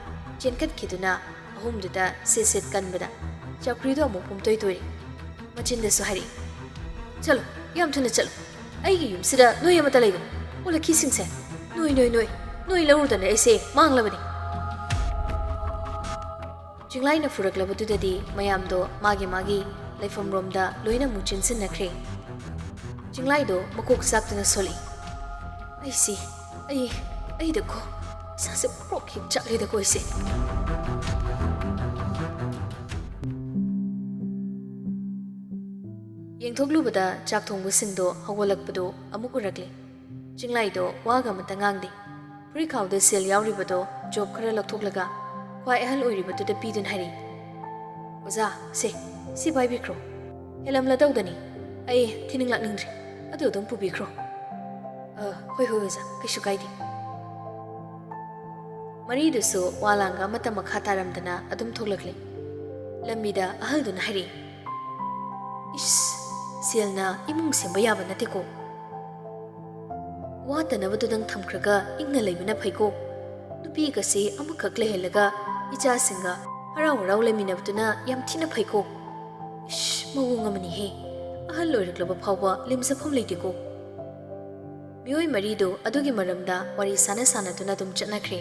ꯆꯦꯟꯈꯠꯈꯤꯗꯨꯅ ꯑꯍꯨꯝꯗꯨꯗ ꯁꯤꯠ ꯁꯤꯠ ꯀꯟꯕꯗ ꯆꯧꯀ꯭ꯔꯤꯗꯣ ꯑꯃꯨꯛ ꯄꯨꯝꯇꯣꯏ ꯇꯣꯏꯔꯦ꯫ ꯃꯆꯤꯟꯗꯁꯨ ꯍꯥꯏꯔꯛꯏ, "ꯆꯠꯂꯣ, ꯌꯥꯝ ꯊꯨꯅ ꯆꯠꯂꯣ꯫ ꯑꯩꯒꯤ ꯌꯨꯝꯁꯤꯗ ꯅꯣꯏ ꯑꯃꯠꯇ ꯂꯩꯒꯅꯨ꯫ ꯑꯣꯂꯛꯈꯤꯁꯤꯡꯁꯦ, ꯅꯣꯏ, ꯅꯣꯏ, ꯅꯣꯏ, ꯅꯣꯏ ꯂꯧꯔꯨꯗꯅ ꯑꯩꯁꯦ ꯃꯥꯡꯂꯕꯅꯤ꯫" ꯆꯤꯡꯂꯥꯏꯅ ꯐꯨꯔꯛꯂꯕꯗꯨꯗꯗꯤ ꯃꯌꯥꯝꯗꯣ ꯃꯥꯒꯤ ꯃꯥꯒꯤ ꯂꯩꯐꯝꯔꯣꯝꯗ ꯂꯣꯏꯅ ꯑꯃꯨꯛ ꯆꯦꯟꯁꯤꯟꯅꯈ꯭ꯔꯦ꯫ ꯆꯤꯡꯂꯥꯏꯗꯣ ꯃꯀꯣꯛ ꯆꯥꯛꯇꯨꯅ ꯁꯣꯜꯂꯛꯏ꯫ "ꯑꯩꯁꯤ, ꯑꯩ, ꯑꯩꯗꯀꯣ, ꯏꯁꯥꯁꯦ ꯄ꯭ꯔꯣꯛ ꯍꯦꯛ ꯆꯥꯛꯂꯦꯗꯀꯣ ꯑꯩꯁꯦ꯫" ꯌꯦꯡꯊꯣꯛꯂꯨꯕꯗ ꯆꯥꯛ ꯊꯣꯡꯕꯁꯤꯡꯗꯣ ꯍꯧꯒꯠꯂꯛꯄꯗꯣ ꯑꯃꯨꯛ ꯎꯔꯛꯂꯦ꯫ ꯆꯤꯡꯂꯥꯏꯗꯣ ꯋꯥꯒ ꯑꯃꯇ ꯉꯥꯡꯗꯦ꯫ ꯐꯨꯔꯤꯠꯈꯥꯎꯗ ꯁꯦꯜ ꯌꯥꯎꯔꯤꯕꯗꯣ ꯖꯣꯕ ꯈꯔ ꯂꯧꯊꯣꯛꯂꯒ ꯈ꯭ꯋꯥꯏ ꯑꯍꯜ ꯑꯣꯏꯔꯤꯕꯗꯨꯗ ꯄꯤꯗꯨꯅ ꯍꯥꯏꯔꯛꯏ, "ꯑꯣꯖꯥ, ꯁꯦ, ꯁꯤ ꯄꯥꯏꯕꯤꯈ꯭ꯔꯣ꯫ ꯍꯦꯜꯂꯝꯂꯗꯧꯗꯅꯤ꯫ ꯑꯩ ꯊꯤꯅꯤꯡꯂꯛꯅꯤꯡꯗ꯭ꯔꯦ꯫ ꯑꯗꯨ ꯑꯗꯨꯝ ꯄꯨꯕꯤꯈ꯭ꯔꯣ꯫" "ꯑ, ꯍꯣꯏ, ꯍꯣꯏ, ꯑꯣꯖꯥ, ꯀꯩꯁꯨ ꯀꯥꯏꯗꯦ꯫" ꯃꯔꯤꯗꯨꯁꯨ ꯋꯥ ꯂꯥꯡꯒ ꯑꯃꯠꯇ ꯃꯈꯥ ꯇꯥꯔꯝꯗꯅ ꯑꯗꯨꯝ ꯊꯣꯛꯂꯛꯂꯦ꯫ ꯂꯝꯕꯤꯗ ꯑꯍꯜꯗꯨꯅ ꯍꯥꯏꯔꯛꯏ, "ꯏꯁ, ꯁꯦꯜꯅ ꯏꯃꯨꯡ ꯁꯦꯝꯕ ꯌꯥꯕ ꯅꯠꯇꯦꯀꯣ꯫ ꯋꯥꯠꯇꯅꯕꯗꯨꯗꯪ ꯊꯝꯈ꯭ꯔꯒ ꯏꯪꯅ ꯂꯩꯕꯅ ꯐꯩꯀꯣ꯫ ꯅꯨꯄꯤꯒꯁꯦ ꯑꯃꯈꯛ ꯂꯩꯍꯜꯂꯒ ꯏꯆꯥꯁꯤꯡꯒ ꯍꯔꯥꯎ ꯍꯔꯥꯎ ꯂꯩꯃꯤꯟꯅꯕꯗꯨꯅ ꯌꯥꯝ ꯊꯤꯅ ꯐꯩꯀꯣ꯫ ꯏꯁ, ꯃꯑꯣꯡ ꯑꯃꯅꯤꯍꯦ꯫ ꯑꯍꯜ ꯑꯣꯏꯔꯛꯂꯕ ꯐꯥꯎꯕ ꯂꯦꯝꯖꯐꯝ ꯂꯩꯇꯦꯀꯣ꯫" ꯃꯤꯑꯣꯏ ꯃꯔꯤꯗꯨ ꯑꯗꯨꯒꯤ ꯃꯔꯝꯗ ꯋꯥꯔꯤ ꯁꯥꯟꯅ ꯁꯥꯟꯅꯗꯨꯅ ꯑꯗꯨꯝ ꯆꯠꯅꯈ꯭ꯔꯦ꯫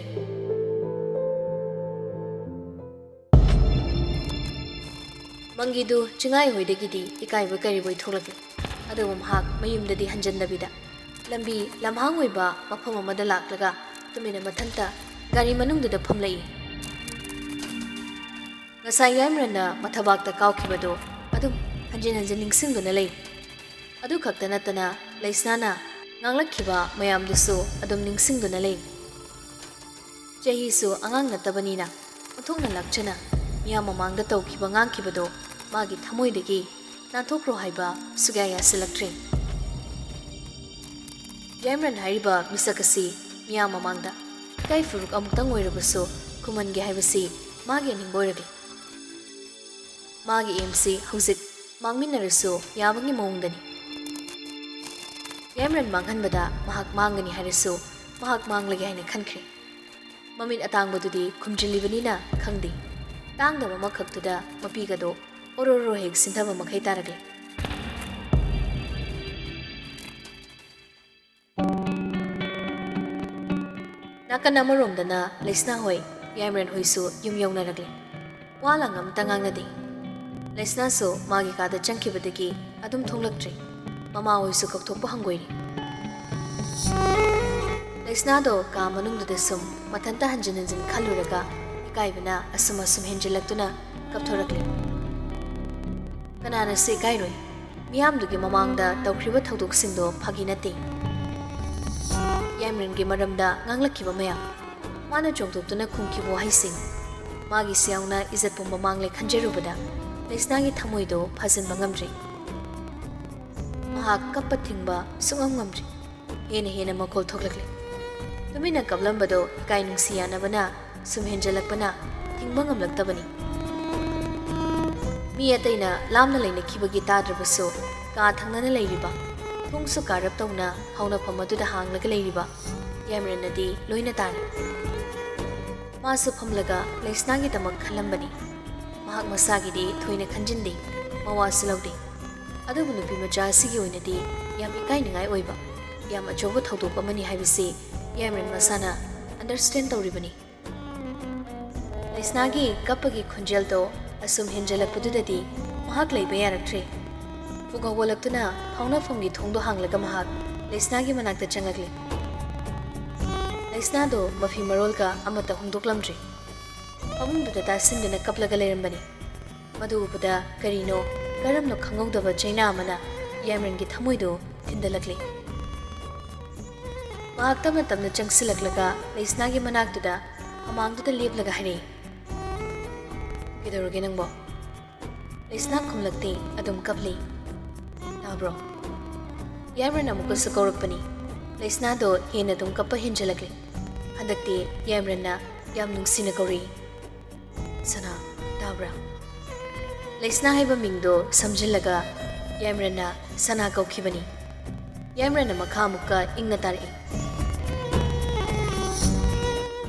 ꯑꯪꯒꯤꯗꯨ ꯆꯤꯡꯉꯥꯏ ꯍꯣꯏꯗꯒꯤꯗꯤ ꯏꯀꯥꯏꯕ ꯀꯔꯤꯕꯣꯏ ꯊꯣꯛꯂꯛꯏ꯫ ꯑꯗꯨꯕꯨ ꯃꯍꯥꯛ ꯃꯌꯨꯝꯗꯗꯤ ꯍꯟꯖꯟꯗꯕꯤꯗ ꯂꯝꯕꯤ ꯂꯝꯍꯥꯡ ꯑꯣꯏꯕ ꯃꯐꯝ ꯑꯃꯗ ꯂꯥꯛꯂꯒ ꯇꯨꯃꯤꯟꯅ ꯃꯊꯟꯇ ꯒꯥꯔꯤ ꯃꯅꯨꯡꯗꯨꯗ ꯐꯝꯂꯛꯏ꯫ ꯉꯁꯥꯏ ꯌꯥꯏꯃꯔꯟꯅ ꯃꯊꯕꯥꯛꯇ ꯀꯥꯎꯈꯤꯕꯗꯨ ꯑꯗꯨꯝ ꯍꯟꯖꯤꯟ ꯍꯟꯖꯤꯟ ꯅꯤꯡꯁꯤꯡꯗꯨꯅ ꯂꯩ꯫ ꯑꯗꯨ ꯈꯛꯇ ꯅꯠꯇꯅ ꯂꯩꯁꯅꯥꯅ ꯉꯥꯡꯂꯛꯈꯤꯕ ꯃꯌꯥꯝꯗꯨꯁꯨ ꯑꯗꯨꯝ ꯅꯤꯡꯁꯤꯡꯗꯨꯅ ꯂꯩ꯫ ꯆꯍꯤꯁꯨ ꯑꯉꯥꯡ ꯅꯠꯇꯕꯅꯤꯅ ꯑꯣꯟꯊꯣꯛꯅ ꯂꯥꯛꯆꯅ ꯃꯤꯌꯥꯝ ꯃꯃꯥꯡꯗ ꯇꯧꯈꯤꯕ ꯉꯥꯡꯈꯤꯕꯗꯣ ꯃꯥꯒꯤ ꯊꯃꯣꯏꯗꯒꯤ ꯅꯥꯟꯊꯣꯛꯈ꯭ꯔꯣ ꯍꯥꯏꯕ ꯁꯨꯛꯌꯥ ꯌꯥꯁꯤꯜꯂꯛꯇ꯭ꯔꯦ꯫ ꯌꯥꯏꯃꯔꯟ ꯍꯥꯏꯔꯤꯕ ꯃꯤꯁꯛ ꯑꯁꯤ ꯃꯤꯌꯥꯝ ꯃꯃꯥꯡꯗ ꯏꯀꯥꯏ ꯐꯨꯔꯨꯛ ꯑꯃꯨꯛꯇꯪ ꯑꯣꯏꯔꯕꯁꯨ ꯈꯨꯝꯍꯟꯒꯦ ꯍꯥꯏꯕꯁꯤ ꯃꯥꯒꯤ ꯑꯅꯤꯡꯕ ꯑꯣꯏꯔꯛꯂꯤ꯫ ꯃꯥꯒꯤ ꯑꯦꯝꯁꯤ ꯍꯧꯖꯤꯛ ꯃꯥꯡꯃꯤꯟꯅꯔꯁꯨ ꯌꯥꯕꯒꯤ ꯃꯑꯣꯡꯗꯅꯤ꯫ ꯌꯥꯏꯃꯔꯟ ꯃꯥꯡꯍꯟꯕꯗ ꯃꯍꯥꯛ ꯃꯥꯡꯒꯅꯤ ꯍꯥꯏꯔꯁꯨ ꯃꯍꯥꯛ ꯃꯥꯡꯂꯒꯦ ꯍꯥꯏꯅ ꯈꯟꯈ꯭ꯔꯦ꯫ ꯃꯃꯤꯠ ꯑꯇꯥꯡꯕꯗꯨꯗꯤ ꯈꯨꯝꯖꯤꯜꯂꯤꯕꯅꯤꯅ ꯈꯪꯗꯦ꯫ ꯇꯥꯡꯗꯕ ꯑꯃꯈꯛꯇꯨꯗ ꯃꯄꯤꯒꯗꯣ ꯑꯣꯔꯣꯔꯣ ꯍꯦꯛ ꯁꯤꯟꯊꯕ ꯃꯈꯩ ꯇꯥꯔꯛꯂꯦ꯫ ꯅꯥꯀꯟ ꯑꯃꯔꯣꯝꯗꯅ ꯂꯩꯁꯅꯥ ꯍꯣꯏ, ꯌꯥꯏꯃꯔꯟ ꯍꯣꯏꯁꯨ ꯌꯨꯝ ꯌꯧꯅꯔꯛꯂꯦ꯫ ꯋꯥ ꯂꯥꯡ ꯑꯃꯇ ꯉꯥꯡꯅꯗꯦ꯫ ꯂꯩꯁꯅꯥꯁꯨ ꯃꯥꯒꯤ ꯀꯥꯗ ꯆꯪꯈꯤꯕꯗꯒꯤ ꯑꯗꯨꯝ ꯊꯣꯛꯂꯛꯇ꯭ꯔꯦ꯫ ꯃꯃꯥ ꯍꯣꯏꯁꯨ ꯀꯧꯊꯣꯛꯄ ꯍꯪꯒꯣꯏꯔꯦ꯫ ꯂꯩꯁꯅꯥꯗꯣ ꯀꯥ ꯃꯅꯨꯡꯗꯨꯗ ꯁꯨꯝ ꯃꯊꯟꯇ ꯍꯟꯖꯤꯟ ꯍꯟꯖꯤꯟ ꯈꯜꯂꯨꯔꯒ ꯏꯀꯥꯏꯕꯅ ꯑꯁꯨꯝ ꯑꯁꯨꯝ ꯍꯦꯟꯖꯤꯜꯂꯛꯇꯨꯅ ꯀꯞꯊꯣꯔꯛꯂꯦ꯫ ꯀꯅꯥꯅꯁꯨ ꯏꯀꯥꯏꯔꯣꯏ꯫ ꯃꯤꯌꯥꯝꯗꯨꯒꯤ ꯃꯃꯥꯡꯗ ꯇꯧꯈ꯭ꯔꯤꯕ ꯊꯧꯗꯣꯛꯁꯤꯡꯗꯣ ꯐꯥꯒꯤ ꯅꯠꯇꯦ꯫ ꯌꯥꯏꯃꯔꯟꯒꯤ ꯃꯔꯝꯗ ꯉꯥꯡꯂꯛꯈꯤꯕ ꯃꯌꯥꯝ, ꯃꯥꯅ ꯆꯣꯡꯊꯣꯛꯇꯨꯅ ꯈꯨꯝꯈꯤꯕ ꯋꯥꯍꯩꯁꯤꯡ, ꯃꯥꯒꯤ ꯁꯤꯌꯥꯎꯅ ꯏꯖꯠ ꯄꯨꯝꯕ ꯃꯥꯡꯂꯦ ꯈꯟꯖꯔꯨꯕꯗ ꯂꯩꯁꯅꯥꯒꯤ ꯊꯃꯣꯏꯗꯣ ꯐꯥꯖꯤꯟꯕ ꯉꯝꯗ꯭ꯔꯦ꯫ ꯃꯍꯥꯛ ꯀꯞꯄ ꯊꯤꯡꯕ ꯁꯨꯡꯉꯝ ꯉꯝꯗ꯭ꯔꯦ꯫ ꯍꯦꯟꯅ ꯍꯦꯟꯅ ꯃꯈꯣꯜ ꯊꯣꯛꯂꯛꯂꯦ꯫ ꯇꯨꯃꯤꯟꯅ ꯀꯞꯂꯝꯕꯗꯣ ꯏꯀꯥꯏ ꯅꯨꯡꯁꯤ ꯌꯥꯅꯕꯅ ꯁꯨꯝ ꯍꯦꯟꯖꯜꯂꯛꯄꯅ ꯊꯤꯡꯕ ꯉꯝꯂꯛꯇꯕꯅꯤ꯫ ꯃꯤ ꯑꯇꯩꯅ ꯂꯥꯞꯅ ꯂꯩꯅꯈꯤꯕꯒꯤ ꯇꯥꯗ꯭ꯔꯕꯁꯨ, ꯀꯥ ꯊꯪꯅꯅ ꯂꯩꯔꯤꯕ, ꯊꯣꯡꯁꯨ ꯀꯥꯔꯞ ꯇꯧꯅ ꯍꯧꯅꯐꯝ ꯑꯗꯨꯗ ꯍꯥꯡꯂꯒ ꯂꯩꯔꯤꯕ ꯌꯥꯏꯃꯔꯟꯅꯗꯤ ꯂꯣꯏꯅ ꯇꯥꯔꯦ꯫ ꯃꯥꯁꯨ ꯐꯝꯂꯒ ꯂꯩꯁꯅꯥꯒꯤꯗꯃꯛ ꯈꯜꯂꯝꯕꯅꯤ꯫ ꯃꯍꯥꯛ ꯃꯁꯥꯒꯤꯗꯤ ꯊꯣꯏꯅ ꯈꯟꯖꯤꯟꯗꯦ, ꯃꯋꯥꯁꯨ ꯂꯧꯗꯦ꯫ ꯑꯗꯨꯕꯨ ꯅꯨꯄꯤ ꯃꯆꯥ ꯑꯁꯤꯒꯤ ꯑꯣꯏꯅꯗꯤ ꯌꯥꯝ ꯏꯀꯥꯏꯅꯤꯡꯉꯥꯏ ꯑꯣꯏꯕ, ꯌꯥꯝ ꯑꯆꯧꯕ ꯊꯧꯗꯣꯛ ꯑꯃꯅꯤ ꯍꯥꯏꯕꯁꯤ ꯌꯥꯏꯃꯔꯟ ꯃꯁꯥꯅ understand ꯇꯧꯔꯤꯕꯅꯤ꯫ ꯂꯩꯁꯅꯥꯒꯤ ꯀꯞꯄꯒꯤ ꯈꯣꯟꯖꯦꯜꯗꯣ ꯑꯁꯨꯝ ꯍꯦꯟꯖꯜꯂꯛꯄꯗꯨꯗꯗꯤ ꯃꯍꯥꯛ ꯂꯩꯕ ꯌꯥꯔꯛꯇ꯭ꯔꯦ꯫ ꯐꯨꯛ ꯍꯧꯒꯠꯂꯛꯇꯨꯅ ꯐꯥꯎꯅꯐꯝꯒꯤ ꯊꯣꯡꯗꯣ ꯍꯥꯡꯂꯒ ꯃꯍꯥꯛ ꯂꯩꯁꯅꯥꯒꯤ ꯃꯅꯥꯛꯇ ꯆꯪꯂꯛꯂꯦ꯫ ꯂꯩꯁꯅꯥꯗꯣ ꯃꯐꯤ ꯃꯔꯣꯜꯒ ꯑꯃꯠꯇ ꯍꯣꯡꯗꯣꯛꯂꯝꯗ꯭ꯔꯦ꯫ ꯐꯃꯨꯡꯗꯨꯗ ꯇꯥꯁꯤꯟꯗꯨꯅ ꯀꯞꯂꯒ ꯂꯩꯔꯝꯕꯅꯤ꯫ ꯃꯗꯨ ꯎꯕꯗ ꯀꯔꯤꯅꯣ ꯀꯔꯝꯅꯣ ꯈꯪꯍꯧꯗꯕ ꯆꯩꯅꯥ ꯑꯃꯅ ꯌꯥꯏꯃꯔꯟꯒꯤ ꯊꯃꯣꯏꯗꯨ ꯊꯤꯟꯗꯂꯛꯂꯦ꯫ ꯃꯍꯥꯛ ꯇꯞꯅ ꯇꯞꯅ ꯆꯪꯁꯤꯜꯂꯛꯂꯒ ꯂꯩꯁꯅꯥꯒꯤ ꯃꯅꯥꯛꯇꯨꯗ ꯃꯃꯥꯡꯗꯨꯗ ꯂꯦꯞꯂꯒ ꯍꯥꯏꯔꯛꯏ, "ꯀꯩꯗꯧꯔꯒꯦ ꯅꯪꯕꯣ?" ꯂꯩꯁꯅꯥ ꯈꯨꯝꯂꯛꯇꯦ, ꯑꯗꯨꯝ ꯀꯞꯂꯤ꯫ "ꯇꯥꯕ꯭ꯔꯣ?" ꯌꯥꯏꯃꯔꯟ ꯑꯃꯨꯛꯀꯁꯨ ꯀꯧꯔꯛꯄꯅꯤ꯫ ꯂꯩꯁꯅꯥꯗꯣ ꯍꯦꯟꯅ ꯑꯗꯨꯝ ꯀꯞꯄ ꯍꯦꯟꯖꯜꯂꯛꯂꯦ꯫ ꯍꯟꯗꯛꯇꯤ ꯌꯥꯏꯃꯔꯟꯅ ꯌꯥꯝ ꯅꯨꯡꯁꯤꯅ ꯀꯧꯔꯛꯏ, "ꯁꯅꯥ, ꯇꯥꯕ꯭ꯔꯥ?" ꯂꯩꯁꯅꯥ ꯍꯥꯏꯕ ꯃꯤꯡꯗꯣ ꯁꯝꯖꯤꯜꯂꯒ ꯌꯥꯏꯃꯔꯟꯅ ꯁꯅꯥ ꯀꯧꯈꯤꯕꯅꯤ꯫ ꯌꯥꯏꯃꯔꯟꯅ ꯃꯈꯥ ꯑꯃꯨꯛꯀ ꯏꯪꯅ ꯇꯥꯔꯛꯏ,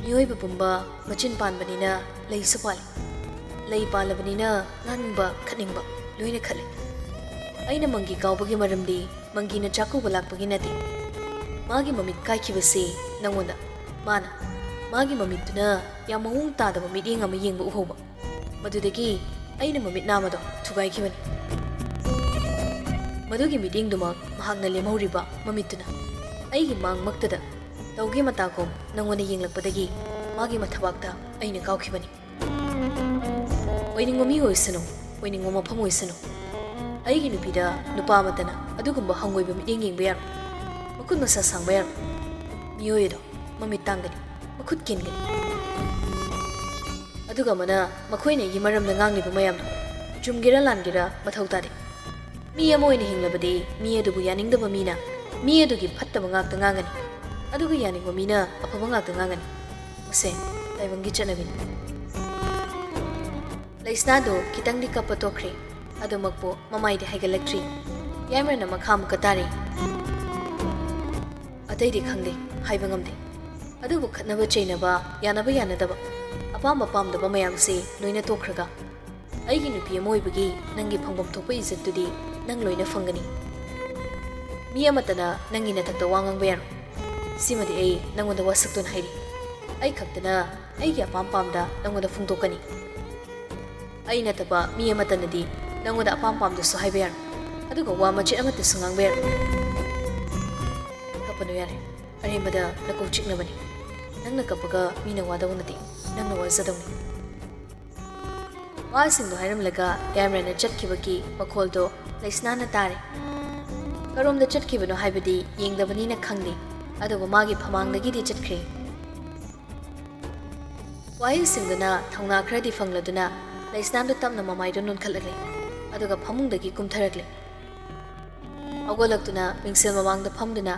"ꯃꯤꯑꯣꯏꯕ ꯄꯨꯝꯕ ꯃꯆꯤꯟ ꯄꯥꯟꯕꯅꯤꯅ ꯂꯩꯁꯨ ꯄꯥꯜꯂꯤ꯫ ꯂꯩ ꯄꯥꯜꯂꯕꯅꯤꯅ ꯉꯥꯡꯅꯤꯡꯕ, ꯈꯠꯅꯤꯡꯕ ꯂꯣꯏꯅ ꯈꯠꯂꯤ꯫ ꯑꯩꯅ ꯃꯪꯒꯤ ꯀꯥꯎꯕꯒꯤ ꯃꯔꯝꯗꯤ ꯃꯪꯒꯤꯅ ꯆꯥꯛꯀꯧꯕ ꯂꯥꯛꯄꯒꯤ ꯅꯠꯇꯦ꯫ ꯃꯥꯒꯤ ꯃꯃꯤꯠ ꯀꯥꯏꯈꯤꯕꯁꯤ ꯅꯪꯉꯣꯟꯗ, ꯃꯥꯅ, ꯃꯥꯒꯤ ꯃꯃꯤꯠꯇꯨꯅ ꯌꯥꯝ ꯃꯑꯣꯡ ꯇꯥꯗꯕ ꯃꯤꯠꯌꯦꯡ ꯑꯃ ꯌꯦꯡꯕ ꯎꯍꯧꯕ꯫ ꯃꯗꯨꯗꯒꯤ ꯑꯩꯅ ꯃꯃꯤꯠ ꯅꯥꯝꯃꯗꯣ ꯊꯨꯒꯥꯏꯈꯤꯕꯅꯤ꯫ ꯃꯗꯨꯒꯤ ꯃꯤꯠꯌꯦꯡꯗꯨꯃꯛ ꯃꯍꯥꯛꯅ ꯂꯦꯝꯍꯧꯔꯤꯕ ꯃꯃꯤꯠꯇꯨꯅ ꯑꯩꯒꯤ ꯃꯥꯡꯃꯛꯇꯗ ꯇꯧꯒꯦ ꯃꯇꯥꯒꯨꯝ ꯅꯪꯉꯣꯟꯗ ꯌꯦꯡꯂꯛꯄꯗꯒꯤ ꯃꯥꯒꯤ ꯃꯊꯕꯥꯛꯇ ꯑꯩꯅ ꯀꯥꯎꯈꯤꯕꯅꯤ꯫ ꯑꯣꯏꯅꯤꯡꯕ ꯃꯤ ꯑꯣꯏꯁꯅꯨ, ꯑꯣꯏꯅꯤꯡꯕ ꯃꯐꯝ ꯑꯣꯏꯁꯅꯨ, ꯑꯩꯒꯤ ꯅꯨꯄꯤꯗ ꯅꯨꯄꯥ ꯑꯃꯠꯇꯅ ꯑꯗꯨꯒꯨꯝꯕ ꯍꯪꯒꯣꯏꯕ ꯃꯤꯠꯌꯦꯡ ꯌꯦꯡꯕ ꯌꯥꯔꯣꯏ꯫ ꯃꯈꯨꯠ ꯃꯁꯥ ꯁꯥꯡꯕ ꯌꯥꯔꯣꯏ꯫ ꯃꯤꯑꯣꯏ ꯑꯗꯣ ꯃꯃꯤꯠ ꯇꯥꯡꯒꯅꯤ, ꯃꯈꯨꯠ ꯀꯦꯟꯒꯅꯤ꯫ ꯑꯗꯨꯒ ꯑꯃꯅ ꯃꯈꯣꯏꯅ ꯑꯩꯒꯤ ꯃꯔꯝꯗ ꯉꯥꯡꯂꯤꯕ ꯃꯌꯥꯝꯗꯣ ꯆꯨꯝꯒꯦꯔꯥ ꯂꯥꯟꯒꯦꯔꯥ ꯃꯊꯧ ꯇꯥꯗꯦ꯫ ꯃꯤ ꯑꯃ ꯑꯣꯏꯅ ꯍꯤꯡꯂꯕꯗꯤ ꯃꯤ ꯑꯗꯨꯕꯨ ꯌꯥꯅꯤꯡꯗꯕ ꯃꯤꯅ ꯃꯤ ꯑꯗꯨꯒꯤ ꯐꯠꯇꯕ ꯉꯥꯛꯇ ꯉꯥꯡꯒꯅꯤ, ꯑꯗꯨꯒ ꯌꯥꯅꯤꯡꯕ ꯃꯤꯅ ꯑꯐꯕ ꯉꯥꯛꯇ ꯉꯥꯡꯒꯅꯤ꯫ ꯃꯁꯦ ꯇꯥꯏꯕꯪꯒꯤ ꯆꯠꯅꯕꯤꯅꯤ꯫" ꯂꯩꯁꯅꯥꯗꯨ ꯈꯤꯇꯪꯗꯤ ꯀꯞꯄ ꯇꯣꯛꯈ꯭ꯔꯦ꯫ ꯑꯗꯨꯃꯛꯄꯨ ꯃꯃꯥꯏꯗꯤ ꯍꯥꯏꯒꯠꯂꯛꯇ꯭ꯔꯤ꯫ ꯌꯥꯏꯃꯔꯟꯅ ꯃꯈꯥ ꯑꯃꯨꯛꯀ ꯇꯥꯔꯤ, "ꯑꯇꯩꯗꯤ ꯈꯪꯗꯦ, ꯍꯥꯏꯕ ꯉꯝꯗꯦ꯫ ꯑꯗꯨꯕꯨ ꯈꯠꯅꯕ ꯆꯩꯅꯕ, ꯌꯥꯅꯕ ꯌꯥꯅꯗꯕ, ꯑꯄꯥꯝꯕ ꯄꯥꯝꯗꯕ ꯃꯌꯥꯝꯁꯤ ꯂꯣꯏꯅ ꯇꯣꯛꯈ꯭ꯔꯒ ꯑꯩꯒꯤ ꯅꯨꯄꯤ ꯑꯃ ꯑꯣꯏꯕꯒꯤ ꯅꯪꯒꯤ ꯐꯪꯐꯝ ꯊꯣꯛꯄ ꯏꯖꯠꯇꯨꯗꯤ ꯅꯪ ꯂꯣꯏꯅ ꯐꯪꯒꯅꯤ꯫ ꯃꯤ ꯑꯃꯠꯇꯅ ꯅꯪꯒꯤ ꯅꯊꯛꯇ ꯋꯥ ꯉꯥꯡꯕ ꯌꯥꯔꯣꯏ꯫ ꯁꯤꯃꯗꯤ ꯑꯩ ꯅꯪꯉꯣꯟꯗ ꯋꯥꯁꯛꯇꯨꯅ ꯍꯥꯏꯔꯤ꯫ ꯑꯩ ꯈꯛꯇꯅ ꯑꯩꯒꯤ ꯑꯄꯥꯝ ꯄꯥꯝꯗ ꯅꯪꯉꯣꯟꯗ ꯐꯣꯡꯗꯣꯛꯀꯅꯤ꯫" ꯑꯩ ꯅꯠꯇꯕ ꯃꯤ ꯑꯃꯠꯇꯅꯗꯤ ꯅꯪꯉꯣꯟꯗ ꯑꯄꯥꯝ ꯄꯥꯝꯗꯁꯨ ꯍꯥꯏꯕ ꯌꯥꯔꯣꯏ, ꯑꯗꯨꯒ ꯋꯥ ꯃꯆꯦꯠ ꯑꯃꯠꯇꯁꯨ ꯉꯥꯡꯕ ꯌꯥꯔꯣꯏ꯫ ꯀꯞꯄꯅꯨ ꯌꯥꯔꯦ, ꯑꯔꯦꯝꯕꯗ ꯅꯀꯣꯛ ꯆꯤꯛꯅꯕꯅꯤ꯫ ꯅꯪꯅ ꯀꯞꯄꯒ ꯃꯤꯅ ꯋꯥꯗꯧ ꯅꯠꯇꯦ, ꯅꯪꯅ ꯋꯥꯖꯗꯧꯅꯤ꯫ ꯋꯥꯁꯤꯡꯗꯣ ꯍꯥꯏꯔꯝꯂꯒ ꯌꯥꯏꯃꯔꯟꯅ ꯆꯠꯈꯤꯕꯒꯤ ꯃꯈꯣꯜꯗꯣ ꯂꯩꯁꯅꯥꯅ ꯇꯥꯔꯦ꯫ ꯀꯔꯣꯝꯗ ꯆꯠꯈꯤꯕꯅꯣ ꯍꯥꯏꯕꯗꯤ ꯌꯦꯡꯗꯕꯅꯤꯅ ꯈꯪꯗꯦ, ꯑꯗꯨꯕꯨ ꯃꯥꯒꯤ ꯐꯃꯥꯡꯗꯒꯤꯗꯤ ꯆꯠꯈ꯭ꯔꯦ꯫ ꯋꯥꯍꯩꯁꯤꯡꯗꯨꯅ ꯊꯧꯅꯥ ꯈꯔꯗꯤ ꯐꯪꯂꯗꯨꯅ ꯂꯩꯁꯅꯥꯗꯨ ꯇꯞꯅ ꯃꯃꯥꯏꯗꯨ ꯅꯣꯟꯈꯠꯂꯛꯂꯦ, ꯑꯗꯨꯒ ꯐꯃꯨꯡꯗꯒꯤ ꯀꯨꯝꯊꯔꯛꯂꯦ꯫ ꯍꯧꯒꯠꯂꯛꯇꯨꯅ ꯃꯤꯡꯁꯦꯜ ꯃꯃꯥꯡꯗ ꯐꯝꯗꯨꯅ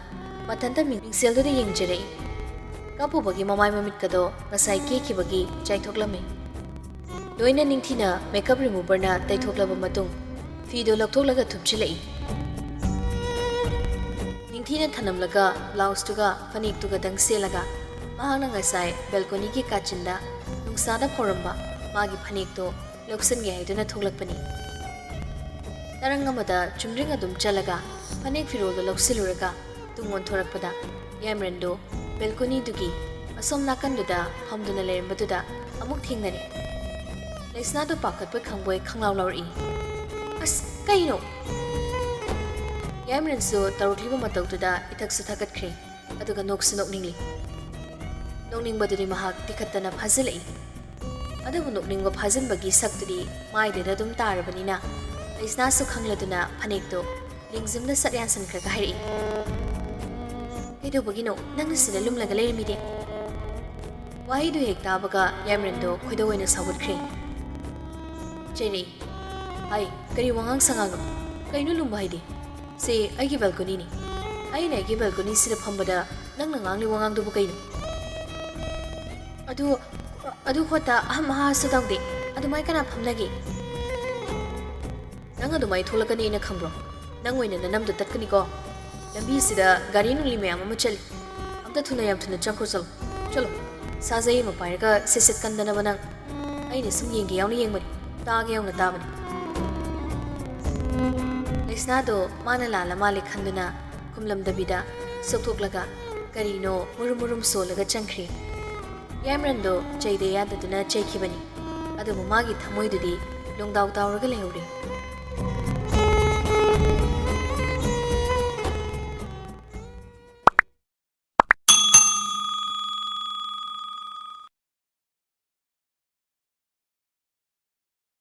ꯃꯊꯟꯇ ꯃꯤꯡ-, ꯃꯤꯡꯁꯦꯜꯗꯨꯗ ꯌꯦꯡꯖꯔꯛꯏ꯫ ꯀꯞꯄꯨꯕꯒꯤ ꯃꯃꯥꯏ ꯃꯃꯤꯠꯀꯗꯣ ꯉꯁꯥꯏ ꯀꯦꯈꯤꯕꯒꯤ ꯆꯥꯏꯊꯣꯛꯂꯝꯃꯤ꯫ ꯂꯣꯏꯅ ꯅꯤꯡꯊꯤꯅ ꯃꯦꯀꯞ ꯔꯤꯃꯨꯚꯔꯅ ꯇꯩꯊꯣꯛꯂꯕ ꯃꯇꯨꯡ ꯐꯤꯗꯣ ꯂꯧꯊꯣꯛꯂꯒ ꯊꯨꯞꯆꯤꯜꯂꯛꯏ꯫ ꯅꯤꯡꯊꯤꯅ ꯊꯅꯝꯂꯒ ꯕ꯭ꯂꯥꯎꯁꯇꯨꯒ ꯐꯅꯦꯛꯇꯨꯒꯗꯪ ꯁꯦꯠꯂꯒ ꯃꯍꯥꯛꯅ ꯉꯁꯥꯏ ꯕꯦꯜꯀꯣꯅꯤꯒꯤ ꯀꯥꯆꯤꯟꯗ ꯅꯨꯡꯁꯥꯗ ꯐꯧꯔꯝꯕ ꯃꯥꯒꯤ ꯐꯅꯦꯛꯇꯣ ꯂꯧꯁꯤꯟꯒꯦ ꯍꯥꯏꯗꯨꯅ ꯊꯣꯛꯂꯛꯄꯅꯤ꯫ ꯇꯔꯪ ꯑꯃꯗ ꯆꯨꯝꯗ꯭ꯔꯤꯡ ꯑꯗꯨꯝ ꯆꯠꯂꯒ ꯐꯅꯦꯛ ꯐꯤꯔꯣꯜꯗꯣ ꯂꯧꯁꯤꯜꯂꯨꯔꯒ ꯇꯨꯡ ꯑꯣꯟꯊꯣꯔꯛꯄꯗ ꯌꯥꯏꯃꯔꯟꯗꯣ ꯕꯦꯜꯀꯣꯅꯤꯗꯨꯒꯤ ꯑꯁꯣꯝ ꯅꯥꯀꯟꯗꯨꯗ ꯐꯝꯗꯨꯅ ꯂꯩꯔꯝꯕꯗꯨꯗ ꯑꯃꯨꯛ ꯊꯦꯡꯅꯔꯦ꯫ ꯂꯩꯁꯅꯥꯗꯣ ꯄꯥꯈꯠꯄꯣꯏ ꯈꯪꯕꯣꯏ ꯈꯪꯂꯥꯎ ꯂꯥꯎꯔꯛꯏ, "ꯑꯁ, ꯀꯩꯅꯣ?" ꯌꯥꯏꯃꯔꯟꯁꯨ ꯇꯧꯔꯛꯂꯤꯕ ꯃꯇꯧꯗꯨꯗ ꯏꯊꯛꯁꯨ ꯊꯛꯀꯠꯈ꯭ꯔꯦ, ꯑꯗꯨꯒ ꯅꯣꯛꯁꯨ ꯅꯣꯛꯅꯤꯡꯂꯤ꯫ ꯅꯣꯛꯅꯤꯡꯕꯗꯨꯗꯤ ꯃꯍꯥꯛ ꯇꯤꯈꯠꯇꯅ ꯐꯥꯖꯤꯜꯂꯛꯏ꯫ ꯑꯗꯨꯕꯨ ꯅꯣꯛꯅꯤꯡꯕ ꯐꯥꯖꯤꯟꯕꯒꯤ ꯁꯛꯇꯨꯗꯤ ꯃꯥꯏꯗꯨꯗ ꯑꯗꯨꯝ ꯇꯥꯔꯕꯅꯤꯅ ꯂꯩꯁꯅꯥꯁꯨ ꯈꯪꯂꯗꯨꯅ ꯐꯅꯦꯛꯇꯣ ꯂꯦꯡꯖꯨꯝꯗ ꯁꯠ ꯌꯥꯟꯁꯤꯟꯈ꯭ꯔꯒ ꯍꯥꯏꯔꯛꯏ, "ꯀꯩꯗꯧꯕꯒꯤꯅꯣ ꯅꯪꯅ ꯁꯤꯗ ꯂꯨꯝꯂꯒ ꯂꯩꯔꯝꯃꯤꯗꯤ?" ꯋꯥꯍꯩꯗꯨ ꯍꯦꯛ ꯇꯥꯕꯒ ꯌꯥꯏꯃꯔꯟꯗꯣ ꯈꯣꯏꯗꯧ ꯑꯣꯏꯅ ꯁꯥꯎꯒꯠꯈ꯭ꯔꯦ꯫ ꯆꯩꯔꯛꯏ, "ꯍꯥꯏ, ꯀꯔꯤ ꯋꯥꯉꯥꯡ ꯁꯉꯥꯡꯅꯣ? ꯀꯩꯅꯣ ꯂꯨꯝꯕ ꯍꯥꯏꯗꯤ? ꯁꯤ ꯑꯩꯒꯤ ꯕꯦꯜꯀꯣꯅꯤꯅꯤ꯫ ꯑꯩꯅ ꯑꯩꯒꯤ ꯕꯦꯜꯀꯣꯅꯤꯁꯤꯗ ꯐꯝꯕꯗ ꯅꯪꯅ ꯉꯥꯡꯂꯤ ꯋꯥꯉꯥꯡꯗꯨꯕꯨ ꯀꯩꯅꯣ?" "ꯑꯗꯨ, ꯑꯗꯨ ꯈꯣꯠꯇ ꯑꯍꯝ ꯑꯍꯥꯁꯨ ꯇꯧꯗꯦ꯫ ꯑꯗꯨꯃꯥꯏ ꯀꯅꯥ ꯐꯝꯅꯒꯦ?" "ꯅꯪ ꯑꯗꯨꯃꯥꯏ ꯊꯣꯛꯂꯛꯀꯅꯤ ꯑꯩꯅ ꯈꯪꯕ꯭ꯔꯣ? ꯅꯪ ꯑꯣꯏꯅ ꯅꯅꯝꯗꯣ ꯇꯠꯀꯅꯤꯀꯣ꯫ ꯂꯝꯕꯤꯁꯤꯗ ꯒꯥꯔꯤ ꯅꯨꯡꯂꯤ ꯃꯌꯥꯝ ꯑꯃ ꯆꯠꯂꯤ꯫ ꯑꯝꯇ ꯊꯨꯅ, ꯌꯥꯝ ꯊꯨꯅ ꯆꯪꯈ꯭ꯔꯣ, ꯆꯠꯂꯣ꯫ ꯆꯠꯂꯣ꯫ ꯁꯥꯖꯩ ꯑꯃ ꯄꯥꯏꯔꯒ ꯁꯤꯠ ꯁꯤꯠ ꯀꯟꯗꯅꯕ ꯅꯪ꯫ ꯑꯩꯅ ꯁꯨꯝ ꯌꯦꯡꯒꯦ ꯌꯥꯎꯅ ꯌꯦꯡꯕꯅꯤ, ꯇꯥꯒꯦ ꯌꯥꯎꯅ ꯇꯥꯕꯅꯤ꯫" ꯂꯩꯁꯅꯥꯗꯣ ꯃꯥꯅ ꯂꯥꯜꯂ ꯃꯥꯜꯂꯦ ꯈꯟꯗꯨꯅ ꯈꯨꯝꯂꯝꯗꯕꯤꯗ ꯁꯣꯛꯊꯣꯛꯂꯒ ꯀꯔꯤꯅꯣ ꯃꯨꯔꯨꯝ ꯃꯨꯔꯨꯝ ꯁꯣꯜꯂꯒ ꯆꯪꯈ꯭ꯔꯦ꯫ ꯌꯥꯏꯃꯔꯟꯗꯣ ꯆꯩꯗ ꯌꯥꯗꯗꯨꯅ ꯆꯩꯈꯤꯕꯅꯤ꯫ ꯑꯗꯨꯕꯨ ꯃꯥꯒꯤ ꯊꯃꯣꯏꯗꯨꯗꯤ ꯂꯣꯡꯗꯥꯎ ꯇꯥꯎꯔꯒ ꯂꯩꯍꯧꯔꯤ꯫